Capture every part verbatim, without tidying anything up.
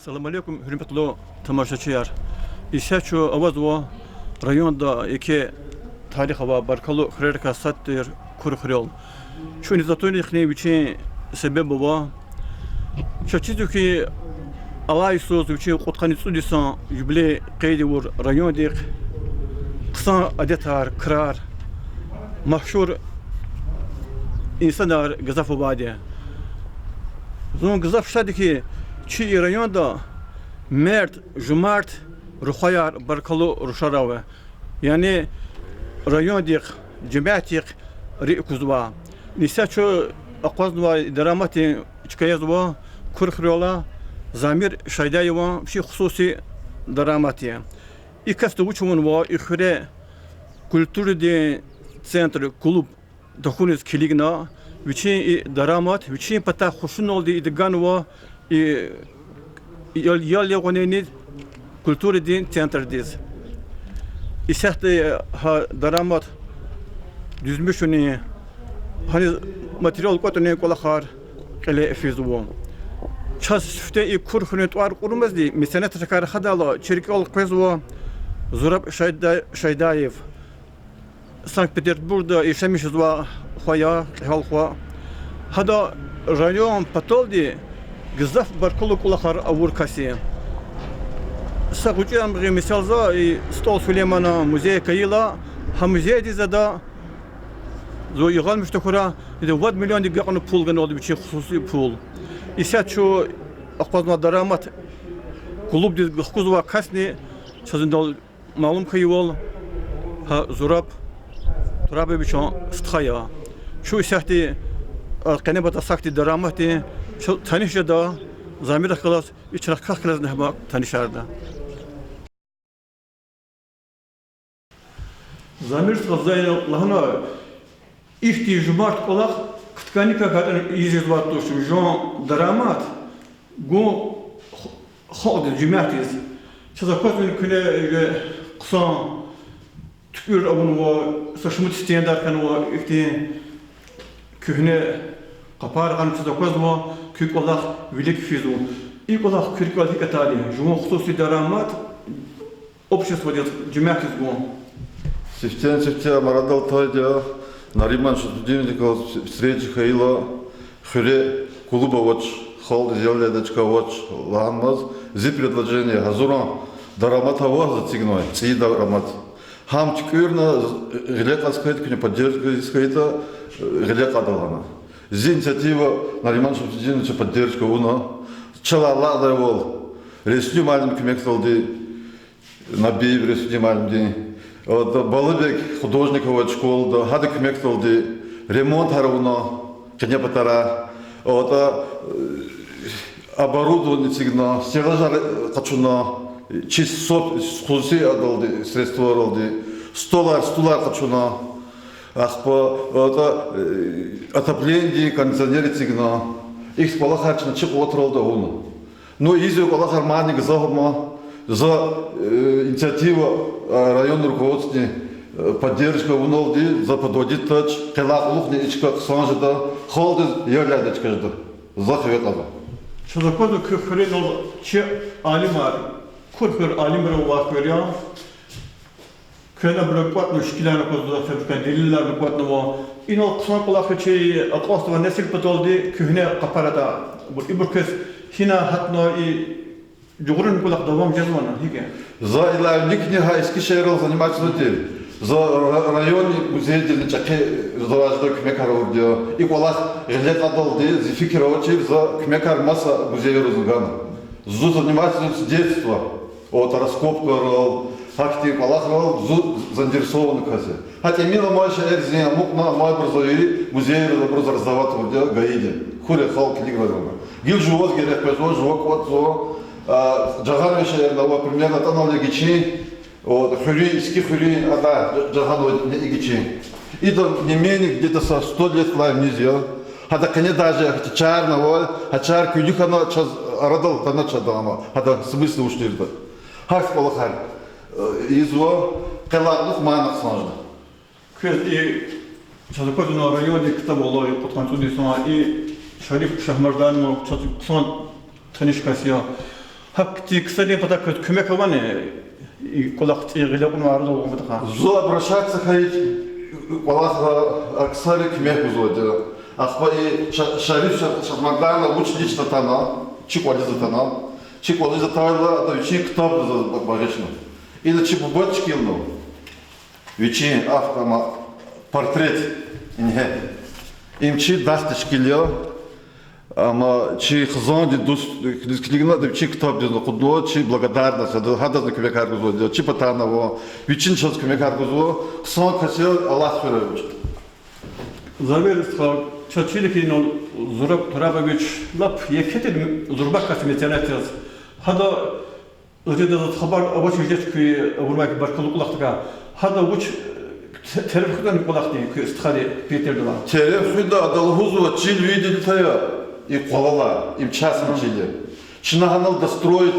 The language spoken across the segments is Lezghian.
Салам алейкум, гьуьрметлу тамашачияр! Исятда чун авазва районда еке тарих авай баркаллу хуьрерикай сад тир Кур хуьрел. Чун иниз атунихъни вичин себеб ава. Чаз чизва хьи, алай йисуз вичин кьудкъанни цӀуд йисан юбилей къейд авур райондихъ хъсан адетар, крар, машгьур инсанар гзаф авайди я. Зун гзаф шад я хьи, чи и районда мерд, жумарт рухваяр, баркаллу рушар ава. Яни райондихъ, жемятдихъ рикӀ кузвай. Исятда чун акъвазнавай дараматдин чка язва Кур хуьрелай Замир Шайдаеван вичин хсуси дарамат я. И касди вуч авунва, и хуьре культурадин центр, клуб тахьуниз килигна, вичин и дарамат вичин патай хушуналди ида ганва и ял-, ял ягъунин культурадин центрдиз. Исятда гьа дарамат дуьзмишунин, гьаниз материал кӀватӀунин кӀвалахар кьиле физва. Чаз сифте и Кур хуьруьн тӀвар кьурмазди, меценатрикай рахадайла, чи рикӀел къвезва Зураб Шайда-, Шайдаев. Санкт-Петербургда яшамиш жезвай хва я, кьегьал хва. Гьада район паталди гзаф баркаллу кӀвалахар авур кас я. Са гъвечӀи амгъи мисал за, и СтӀал Сулейманан музей хьайила, гьа музейдиз ада, зун ягъалмиш тахьурай, ида вад миллиондик агакьна пул ганвалда, вичин хсуси пул. Исятда чун акъвазнавай дарамат клубдиз хкузвай касни, чаз инал малум хьайивал, гьа Зураб Турабовичан стха я. Чун исятда, а, къенепата сад тир дараматдин чаз таниш жеда, Замирахъ галаз и чна квехъ галаз нагьбак танишарда. Замир стха, за лагьана, ихьтин жумарт кӀвалах ктканикай гатӀана ийиз жезвайди туш, жуван дарамат гун х-, халкьдиз, жемятдиз. Чаз аквазва, куьне хъсан туькӀуьр авунва, са шумуд стендар хьанва, ихьтин куьгьне къапар гъана, чаз аквазва, куь кӀвалах вилик физва. И кӀвалах куь рикӀел гьикӀ атайди я, жуван хсуси дарамат обществодиз, жемятдиз гун? Сифтени-сифте ам арадал атайди я, Нариман Шамсудиновичаз встреча хьайила, хуьре клуб авач, халкьдиз ял ядай чка авач лагьанмаз, зи предложение: гьазуран дарамат ава за эцигнавай, цӀийи дарамат. Гьам туькӀуьрна, гъиле кьаз хьайитӀа, куьне поддержка ийиз хьайитӀа, гъиле кьада лагьана. Зи инициатива Нариман Шамсудиновича поддержка авуна, чалай алакьдайвал Ресуди муаллимдин куьмекдалди, Набиев Ресуди муаллимдин, вот, Балабек художник авай школада, гьадан куьмекдалди ремонтар авуна, къене патарай, вот, оборудование эцигна, стеллажар къачуна, чи соб-, хсуси адалди, средствайралди, столар, стулар къачуна, ахпа, вот, отоплениедин кондиционер эцигна, ихьтин кӀвалахар чна чи къуватралди авуна. Ну, ийизвай кӀвалахар мани гзаф ама, за, инициатива, районный руководстводин поддержка авуналди, за подводить тач, къенлай кьулухъни и чка хъсан жеда, халкьдиз ял ядай чка жеда. За хиве кьада. Чаз аквазва, куь хуьре инал чи алимар, Кур хуьр алимрин авай хуьр я. Куьне абуру кӀватӀнава, шикилар аквазва, фабрикан делилар кӀватӀнава. Инал хъсан кӀвалах я чи акьалтзавай несил паталди куьгьне къапар атӀа. Абур ибур квез гьина гьатна, и жугъурун кӀвалах давам жезвани, гьикӀ я? За идалай виликни гьа Эскишехирал заниматься авунай тир. За ра-, районный музейдилни чӀехи завайди куьмекар авурди я. И кӀвалах гъиле кьадалди зи фикир авачир, за куьмекар маса музейризни гана. Зун заниматься авуна с детства. Вот раскопкайрал, гьахьтин кӀвалахрал зун заинтересованный кас я. Гьа тӀимил амай шейэр зин амукьна, амайбур за вири музейриз абуруз раздавать авурди я гаиди. Хуьре халкь килиграй лагьана. Гила жуваз герек къвезва, жува кӀватӀзава, жагъанвай шейэрни ава, примерно атӀана лагьай гичин, вот, хуьруьн, Эски хуьруьн, ада жагъанвай гичин. Ида не менее где-то со сто лет лагьай виниз я. Гьада къене даже гьа чарни авай, гьа чар куьлуь хьана, чаз арадал атанач ада, ама гьадан смысл вуч тирди. Гьахьтин кӀвалахар ийизва, къенлай кьулухъ мани хъсан жеда. Квез и, чаз аквазва, райондин ктаб ала, и кьудкъанни цӀуд йисан, и Шариф Шагьмарданован чаз хъсан таниш кас я. Гьахьтин ксарин патай квез куьмек авани, и кӀвалах цӀийи гъиле кьунвай арадал гъун патахъай? Зун обращаться хьайи кӀвалахра а ксари куьмек гузвайди я. Ахпа и Ша-, Шариф Шах-, Шахмардана вуч лично атана, чи кӀвализ атана, чи кӀвализ атайла, ада вичин ктаб заз ба-, багъишна. Ина чи буба чкилна. Вичин автопортрет ингье. Им чи дах тешкил я, амма чи хизандин дуст килигна, ада вичин ктабдизни акъуднава чи благодарность, ада гьадазни куьмекар гузвайди я, чи патайни ава, вичин чаз куьмекар гузва, хъсан кас я, Аллагьди хуьрай вуч. Замир стха, чаз чир хьи, ина Зураб Турабович лап еке тир зурба кас я меценат яз. Гьада, гьажедиз хабар авачиз жеч куь авунвай баркаллу кӀвалахдикай. Гьада вуч те-, тереф хуьда и кӀвалахдин куь стхади Питердилай? Тереф хуьда, ада лугьузва чил вирида атая, и къвалал, им частный чил я. Чна гьанал достроить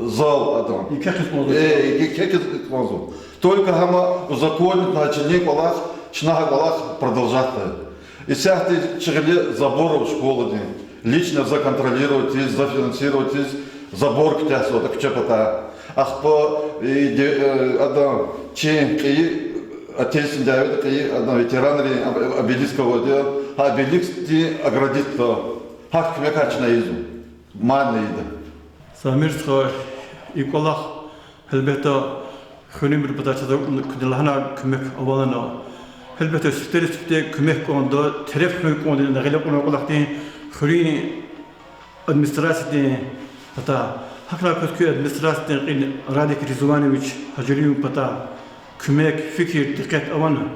зал адан. Еке хьиз кӀанзава. Э, еке хьиз кӀанзава. Только гьам узаконитьна чилин кӀвалах, чна гьа кӀвалах продолжать хьайи. Исятда чи гъиле забор ава школадин. Лично законтролировать ийиз, зафинансировать ийиз, забор куьтягьзава куьче патай. Ахпа, э, де-, э, адан чи кьейи, Отечественный дяведа кьейи, адан ветеранрин об-, обелиск авайди я, гьа обелиск оградить ийида. Гьахьтин куьмекар чна ийизва. Мани ийида. Замир стха, и кӀвалах, гьелбетда, хуьруьнбурун патай чаз куьне лагьана куьмек авалана. Гьелбетда, сифтени-сифте куьмек кӀанда, тереф хуьн кӀанда гъиле кьунвай кӀвалахдин хуьруьн администрациядин патай. ГьакӀни квез куь администрациядин кьил Радик Ризванович Гьажириеван патай куьмек, фикир, дикъет авани?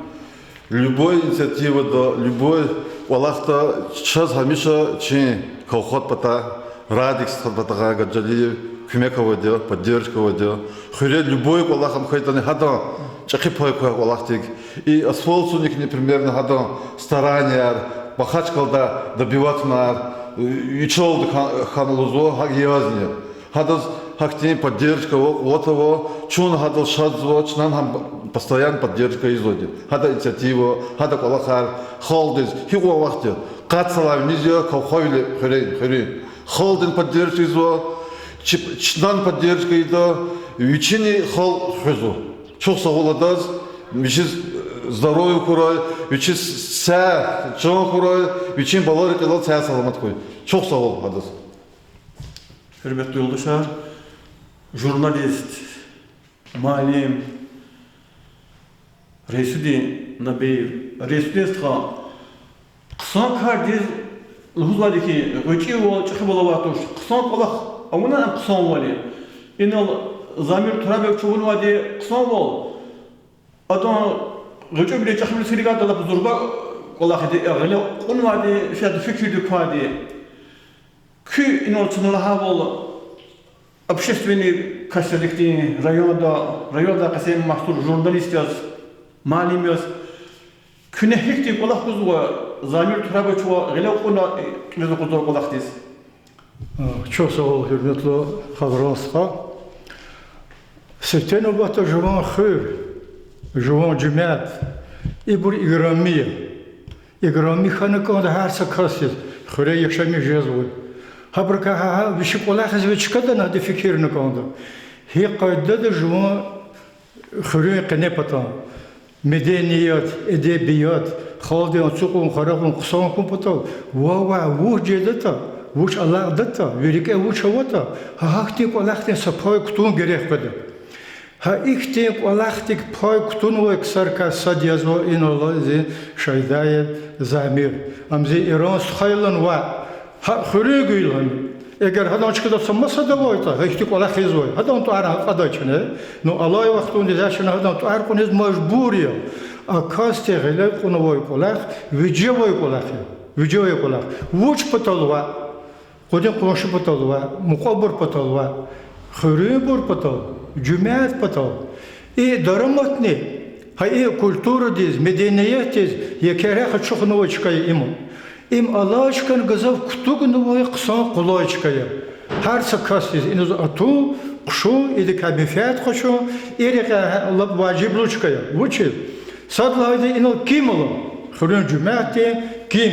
Любой инициативада, любой кӀвалахда чаз гьамиша чи колхоз патай, Радик стхад патахъай Гаджалиев куьмек авайди я, поддержка авайди я. Хуьре любой кӀвалах ам хьайитӀани гьадан чӀехи пай квай кӀвалахдик. И асфальтсуникни примерно гьадан старанияр, Махачкъалада добиватьунар, вичелди хьана лугьузва, гьакӀ язни. Гьадаз гьахьтин поддержка ава, къуват ава, чун гьадал шадзава, чнани гьам постоянно поддержка ийизвайди. Гьадан инициатива, гьадан кӀвалахар халкьдиз гьикьван вахт я, къад йисалай виниз я, колхозвиле хуьре, хуьре. Халкьдин поддержка ийизва, чи-, чнани поддержка ийида, вичини халкь хуьзва. Чухсагъул адаз, вичиз здоровье хьурай, вичиз сагъ чан хьурай, вичин балайрин кьилел сагъ-саламат хьуй. Чухсагъул адаз. Гьуьрметлу юлдашар, журналист, муаллим Рейсудин Набиев. Рейсудин стха, хъсан кардиз лугьузвайди хьи, гъвечӀивал, чӀехивал авай туш, хъсан кӀвалах авуна ам хъсанвал я. Инал Замир Турабович авунвайди хъсанвал, адан гъвечӀивилиз, чӀехивилиз килигайтӀа, лап зурба кӀвалах я, гъиле кьунвайди, фикирдик квайди. Куьн инал чна лагьайвал, общественный кас яз ихьтин районда, райондай къецин машгьур журналист яз, муаллим яз, куьне гьихьтин кӀвалах гузва Замир Турабовича гъиле кьуна кьилиз акъудзавай кӀвалахдиз? Чухсагъул, гьуьрметлу Хавран стха. Сифте нубатда жуван хуьр, жуван жемят, ибур играми я. Играми хьана кӀанда гьар са касдиз, хуьре яшамиш жезвай. Гьабурукай гьа, гьа вичин кӀвалахиз вич чкадани гьада фикирна кӀанда. Гьи къайдада жуван хуьруьн къене патан меденият, эдебият, халкьдин ацукьун-къарагъун хъсан хьун патал, вавай вуч жедатӀа, вуч алакьдатӀа, ви рикӀе вуч аватӀа, гьа гьахьтин кӀвалахдин са пай кутун герек къведа. Гьа ихьтин кӀвалахдик пай кутунвай ксарикай сад язва инал зи Шайдаев Замир. Ам зи Иран стхайилан ваъ, гьа хуьруьн гуьл гьам. Эгер гьадан чкада са масад авайтӀа, гьа ихьтин кӀвалах ийизвай, гьадан тӀвар гьакьадай чна. Ну, алай вахтунда за чна гьадан тӀвар кьуниз мажбур я. А касди гъиле кьунвай кӀвалах вижевай кӀвалах я. Вижевай кӀвалах. Вуч патал ваъ? Къуди-къунши патал ваъ, мукьвабур патал ваъ, хуьруьнбур патал, жемят патал. И дараматни, гьа и культурадиз, медениятдиз еке рехъ ачухнавай чка я им. Им алай чкани гзаф кутугнавай хъсан къулай чка я. Гьар са касдиз иниз атун, хъшун, идакай менфят къачун, и рекьяй лап важиблу чка я. Вучиз? Сад лагьайди, инал ким ала, хуьруьн жемятдин ким.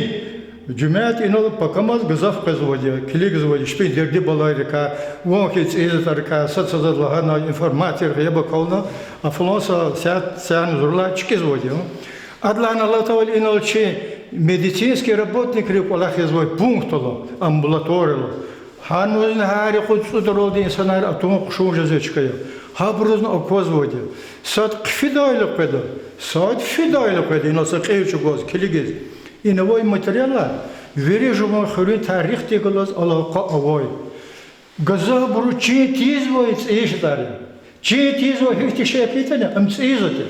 Жемят инал пакамаз гзаф къвезвайди я, килигзавайди я, чпин дерди-балайрикай, вун хьиз цӀийизватӀарикай, сад-садаз лагьана, информация гъайиб акална, а флан са сят сяна зурла чкӀизвайди я. Адалай алатайвал, инал чи медицинский работникрин кӀвалахзавай пункт ала, амбулатория ала. Гьанузни гьар юкъуз цӀудралди инсанар атун-къушун жезвай чка я. Гьабурузни аквазвайди я. Сад хъфидайла къведа, сад фидайла къведа, инал са кьил чӀугваз, килигиз. Ина авай материалар вири жуван хуьруьн тарихдихъ галаз алакъа авай. Гзафбуру чин тийизвай цӀийиз жедач. Чин тийизвай гьихьтин шей хьайитӀани, ам цӀийизватӀа.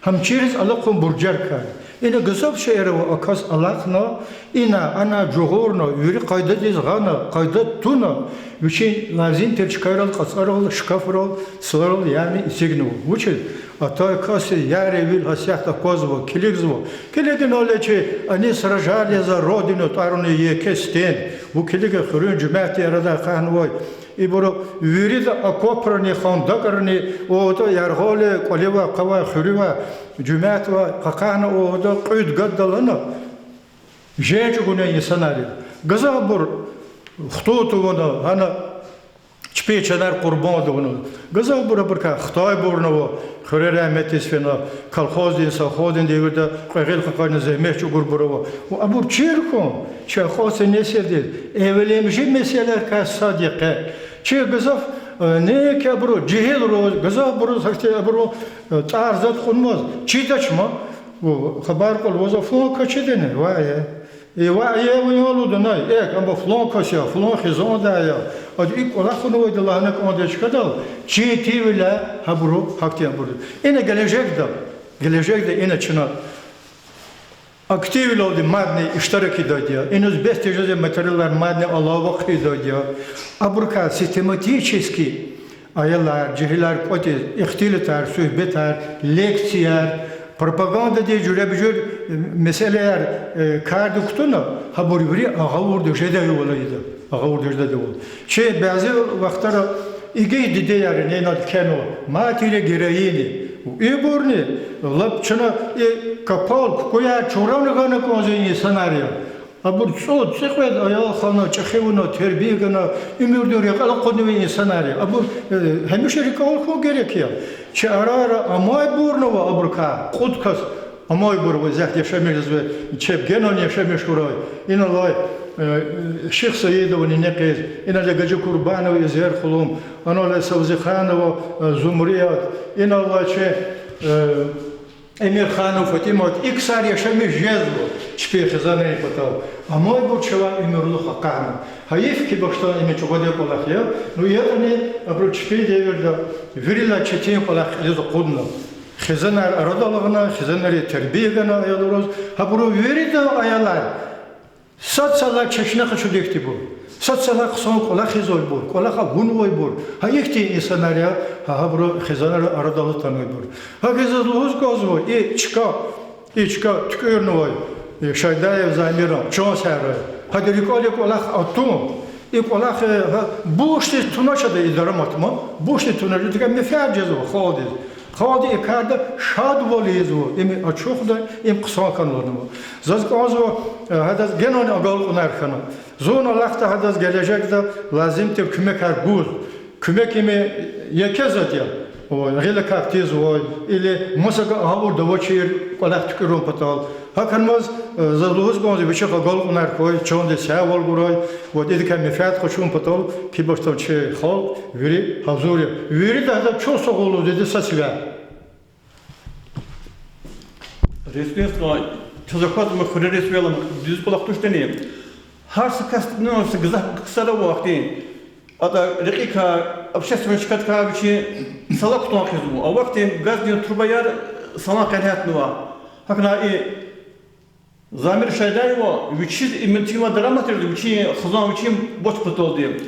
Гьам чириз алахъун буржарикай. Ина гзаф шейэр ава а кас алахъна, ина, ана жугъурна, вири къайдадиз гъана, къайдада туна, вичин лазим тир чкайрал, кьацӀарал, шкафрал, цларал, яни эцигнава. Вучиз? Атай касдиз яревил гьасятда аквазва, килигзава. Килигнавайла чи, они сражались за Родину тӀвар авуна еке стенд. Вун килига, хуьруьн жемятдин арадай акъахнавай. Ибуру вирида окопрани, хандакрани, отӀа яргъалди кӀваливай, къавай, хуьруьвай, жемятвай къакъахна, отӀа кьуьд-гад лагьана, женг чӀугуна инсанар я. Гзафбур хтун тавуна, гьана чпин чанар къурбанд авуна. Гзафбур абурукай хтайбурни ава, хуьре рагьметдиз фена, колхоздин, совхоздин девирда кьве гъил къакъатна зегьмет чӀугурбур ава. Абур чир хьун, чи акьалтзавай несилдиз эвелимжи месэлайрикай сад я къе. Чи гзаф, э, неинки абуру жегьилриз, гзафбуруз гьахьтин абуру, э, тӀвар-затӀ кьунмаз, чидач ман, хабар кьурла, ваз флан кас чидани, ваъ, э. Э, ваъ, э, вун лугьудай, э, амма флан кас я, флан хизанда я. Ада икӀ кӀвалах авунвайди лагьана кӀанда чкадал, чин тийивиляй гьабуру гьахьтин абур. Ина гележегда, гележегда ина чна активвилелди мадни иштирак ийидайди я, иниз бес тежезвай материалар мадни алава хъийидайди я. Абурукай систематически аялар, жегьилар кӀватӀиз ихтилатар, суьгьбетар, лекцияр, пропагандадин жуьреба-жуьре месэлаяр, э, кардик кутуна, гьабур вири агъавурда жедайвал ийида, агъавурда жедайвал. Чи бязи вахтара игит дидеяр я, инал кхьенва, матери-героини. Ибурни лап чна и капал, кукӀуяр чурун гана кӀанзавай инсанар я. Абур цӀуд, цӀикьвед аял хана, чӀехи авуна, тербия гана, уьмуьрдин рекьел акъуднавай инсанар я. Абур, э, гьамиша рикӀел хьун герек я. Чи арара амайбурни ава абурукай, кьуд кас амайбур ава исятда яшамиш жезвай, чеб генани яшамиш хьурай. Иналай, э, Шихсаидова Нинекьиз, иналай Гажикурбанова Изерхулум, аналай Савзиханова, э, Зумрият, иналай чи, э, Эмирханова ФатӀимат, и ксар яшамиш жезва чпин хизанрин патал. Амайбур чавай уьмуьрлух акъахна. Гьайиф хьи, бахтан, им чӀугвадай кӀвалах я. Ну, ятӀани абуру чпин девирда вирилай четин кӀвалах кьилиз акъудна. Хизанар арадал гъана, хизанрин тербия гана аялриз. Гьабуру вирида аялар сад-садалай чешне къачудай ихьтинбур, сад-садалай хъсан кӀвалах ийизвайбур, кӀвалах авунвайбур, гьа ихьтин инсанар я, гьа, гьабуру хизанар арадал атанвайбур. Гьакӏ хьиз заз лугьуз кӏанзава, и чка, и чка туькӏуьрнавай, э, Шайдаев Замиран чан сагърай. Гьадан рикӏел и кӏвалах атун, и кӏвалах, э, гьа, бушдиз тунач ада, и дарамат ма, бушдиз тунач, идакай менфят жезва халкьдиз. Халкьди и карда шадвал ийизва, им ачухда, им хъсан хьанвайди я. Заз кӏанзава, э, гьадаз генани агалкьунар хьана. Зун алахъда гьадаз гележегда лазим тир куьмекар гуз. Куьмек им еке затӏ я. О, гъиликай тийизвай, или масакӏа гъавурда авачир кӏвалах туькӏуьрун патал. Гьахьнамаз, э, заз лугьуз кӏанзава вичихъ агалкьунар хьуй, чандин сагъвал гурай, ва идакай менфят къачун патал, кибашдан чи халкь вири гьазур я. Вирида гьадаз чухсагъул лугьуз жеди са сивяй. Ресми слова, чаз аквазма хуьрерин сивяй, дуьз кӏвалах туштани. Гьар са кас, ну, са гзаф ксар ава ахьтин. Ада рекьикай, общественный чкадикай вичин сала кутан хъийизва. А вахтунда газдин трубаяр салан къенегьатнава. Гьакӏ хьана и Замир Шайдаева вичиз, им тинвай дараматдиз, вичин хизан, вичин борч паталди.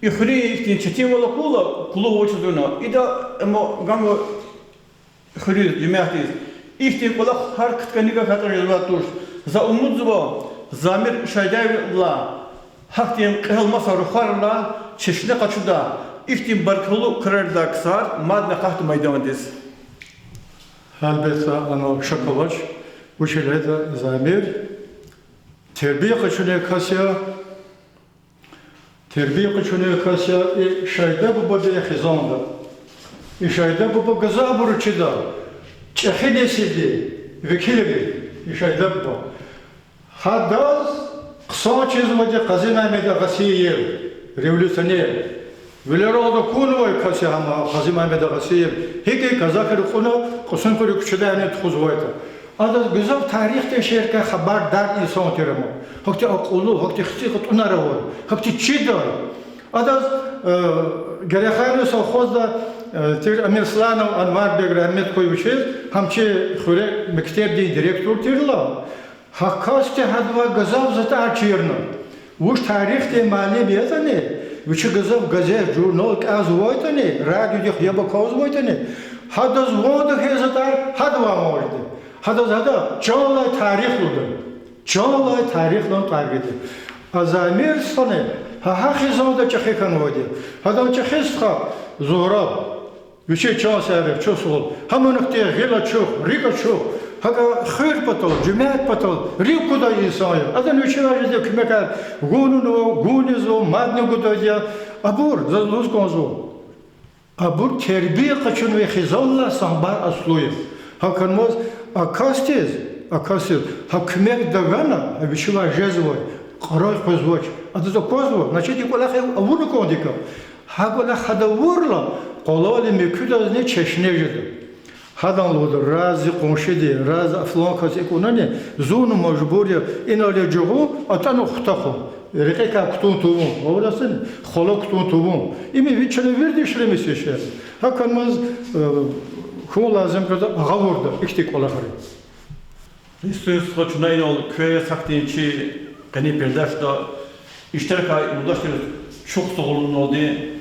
И хуьруьн ихьтин четинвал акурла, къуллугъ авачиз вуна. Ида, ама, ганва хуьруьз, жемятдиз. Ихьтин кӏвалах гьар кткани гахьатӏа жезвай туш. За умудзава, Замир Шайдаевалай гьахьтин кьегьал маса рухвайрилай чешне къачуда, ихьтин баркаллу крарилай ксар мадни акъатда майдандиз. Гьелбетда, ана шак авач, вучиз лагьайтӏа Замир Тербия къачунвай кас я, тербия къачунвай кас я и Шайда бубадин хизанда. И Шайда буба гзафбуруз чида, чӀехи несилдин векилри, и Шайда буба. Гьадаз хъсан чизвайди Къазимагьмед Агъасиев, революционер. Вилералди акунвай кас я гьам Къазимагьмед Агъасиев. ГьикӀ казахри кьуна Кьасумхуьруьн куьчедайни тухузвайтӀа. Адаз гзаф тарихдин шейэрикай хабардар инсан тир ам. Гьахьтин акьуллу, гьахьтин хци кьатӀунар авай, гьахьтин чидай. Адаз, э, Герехани совхозда, э, тир Амирсланов Анварбег, рагьмет хьуй вичиз, гьам чи хуьре мектебдин директор тирла, гьа касди гьадавай гзаф затӀар чирна. Вуч тарихдин муаллим ятӀани, вичи гзаф газет, журнал кӀелзавайтӀани, радиодихъ яб акалзавайтӀани, гьадаз ван хьайи затӀар гьадавай ван жеди. Гьадаз гьада чан алай тарих лугьуда. Чан алай тарих лугьун тӀвар гайиди. А Замир стхани гьа, гьа хизанда чӀехи хьанвайди я. Гьадан чӀехи стха Зугьраб. Вичи чан сагърай, чухсагъул. Гьамни хьтин гъил ачух, рикӀ ачух, гьакӀа хуьр патал, жемят патал рикӀ кудай инсан я. Адан вичивай жеди куьмекар гунни, гунизва, мадни гудайди я. Абур, заз лугьуз кӀанзава, абур тербия къачунвай хизанлай самбар аслу я. Гьа хьанмаз а касдиз, а касдиз гьа куьмек тагана, гьа вичивай жезвай кьарай къвезвач. Адаз аквазва, значит, и кӀвалах авуна кӀандикай. Гьа кӀвалах гьада авурла, къвалалди муькуьдазни чешне жеда. Гьадан лугьуда, раз зи къуншиди, раз флан кас икӀ авунани, зунни мажбур я инал я жугъун, атӀана хутахун. Рекьикай кутун тавун, авурасни хвала кутун тавун. Им вичин вирдашримиси шей. Гьа хьанмаз, э, хьун лазим я гъавурда ихьтин кӀвалахри. Иса стха, чна инал квез гьахьтин чи къенин передачада иштиракай юлдашриз чухсагъул лугьуналди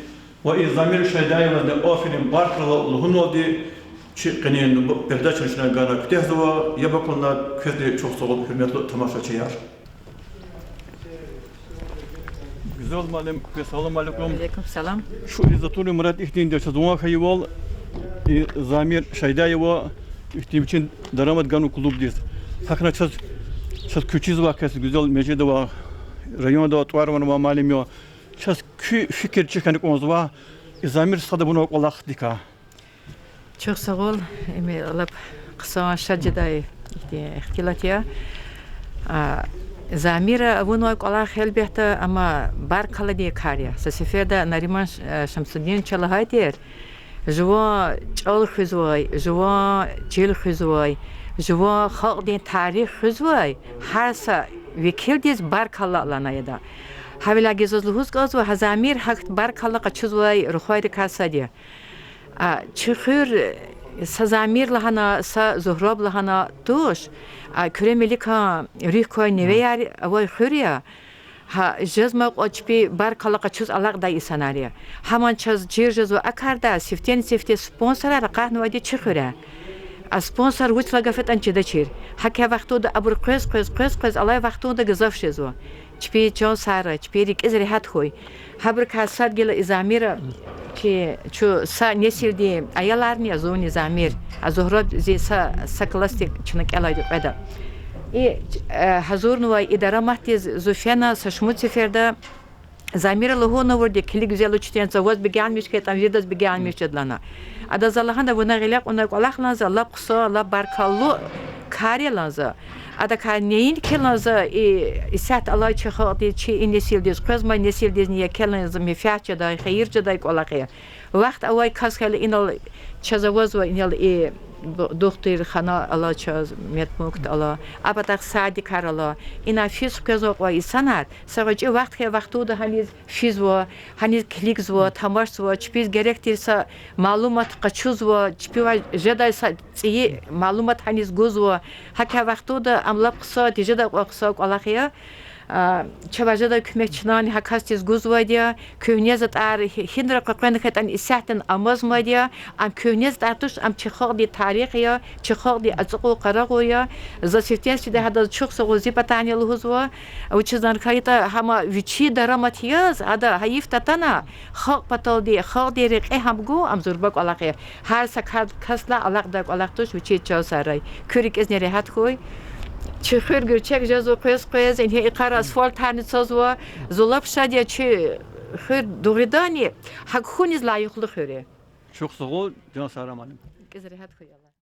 ва и Замир Шайдаевазни аферин, баркалла лугьуналди чи къенин передачани чна гана куьтягьзава. Яб акална квезни чухсагъул, гьуьрметлу тамашачияр. Гуьзел муаллим, квез салам алейкум. Алейкум салам. Шуриз атунин мурад ихьтинди я, чаз ван хьайивал, и Замир Шайдаева ихьтин вичин дарамат ганва клубдиз. ГьакӀни чаз, чаз куьчизвай кас, Гуьзел Межидова, районда тӀвар-ван авай муаллим я. Чаз куь фикир чир хьана кӀанзава и Замир стхада авунвай кӀвалахдикай. Чухсагъул, им лап хъсан, шад жедай ихьтин ихтилат я. А, Замира авунвай кӀвалах, гьелбетда, амма баркалладин кар я. Са сеферда Нариман Ш-, э, Шамсудиновича лагьай тир, жуван чӀал хуьзвай, жуван чил хуьзвай, жуван халкьдин тарих хуьзвай гьар са векилдиз баркалла лагьана ада. Гьавиляй заз лугьуз кӀанзава, гьа Замир гьахьтин баркалла къачузвай рухвайрикай сад я. А, чи хуьр, э, са Замир лагьана, са Зугьраб лагьана туш, а, Куьре Меликан руьгь квай, невеяр авай хуьр я. Гьа жезмай кьван чпи баркалла къачуз алакьдай инсанар я. Гьамни чаз чир жезва а карда, сифтени-сифте спонсорар акъатнавайди чи хуьре. А спонсор вучиз лагьайтӀани чидачир. ГьакӀ вахтунда абур къвез-къвез, къвез-къвез, алай вахтунда гзаф жезва. Чпи чан сагърай, чпин рикӀиз регьят хьуй. Гьабурукай сад гила и Замира, чи, чун са несилдин аяларни я зунни, Замир, а Зугьраб зи са, са классдик чна кӀелайди кьведа. И, э, гьазурнавай и дараматдиз зун фена са шумуд сеферда, Замира лугьун авурди, килиг, гуьзел учительница, ваз бегенмиш хьайитӀани, виридаз бегенмиш жеда лагьана. Ада за лагьана, вуна гъиле кьунвай кӀвалах лагьана за, лап хъсан, лап баркаллу кар я лагьана за. Адакай неинки лагьана за, и, исятда алай чи халкьдиз, чи и несилдиз, къвезмай несилдизни еке лагьана за менфят жедай, хийир жедай кӀвалах я. Вахт авай кас хьайила инал чаз авазва, инал и ду-, духтурхана ала чаз, медпункт ала, а патахъ садикар ала. Ина физ хквезвай кьван инсанар са гъвечӀи вахт хьайи вахтунда гьаниз физва, гьаниз килигзава, тамашзава, чпиз герек тир са малумат къачузва, чпивай жедай са цӀийи малумат гьаниз гузва. ГьакӀ вахтунда ам лап хъсан, тежедай кьван хъсан кӀвалах я. А, чавай жедай куьмек чнани гьа касдиз гузвайди я, куьгьне затӀар гьи-, гьинра къекъвена хьайитӀани исятдани амазмайди я, ам куьгьне затӀар туш, ам чи халкьдин тарих я, чи халкьдин ацукьун-къарагъун я. За сифтени-сифте гьадаз чухсагъул зи патани лугьузва, вучиз лагьайтӀа гьам вичин дарамат яз, ада гьайиф татана, халкь паталди, халкьдин рекье гьам гун, ам зурба кӀвалах я. Гьар са кар-, касдилай алакьдай кӀвалах туш, вичи чан сагърай. Куь рикӀизни регьят хьуй. Чи хуьр гуьрчег жезва къвез-къвез, ингье и йикъара асфальтарни цазва. Зун лап шад я чи хуьр дугъриданни, гьакӀ хьуниз лайихлу хуьр я. Чухсагъ хьуй, Жансара муаллим. КӀиз регьят хьуй, Аллагь.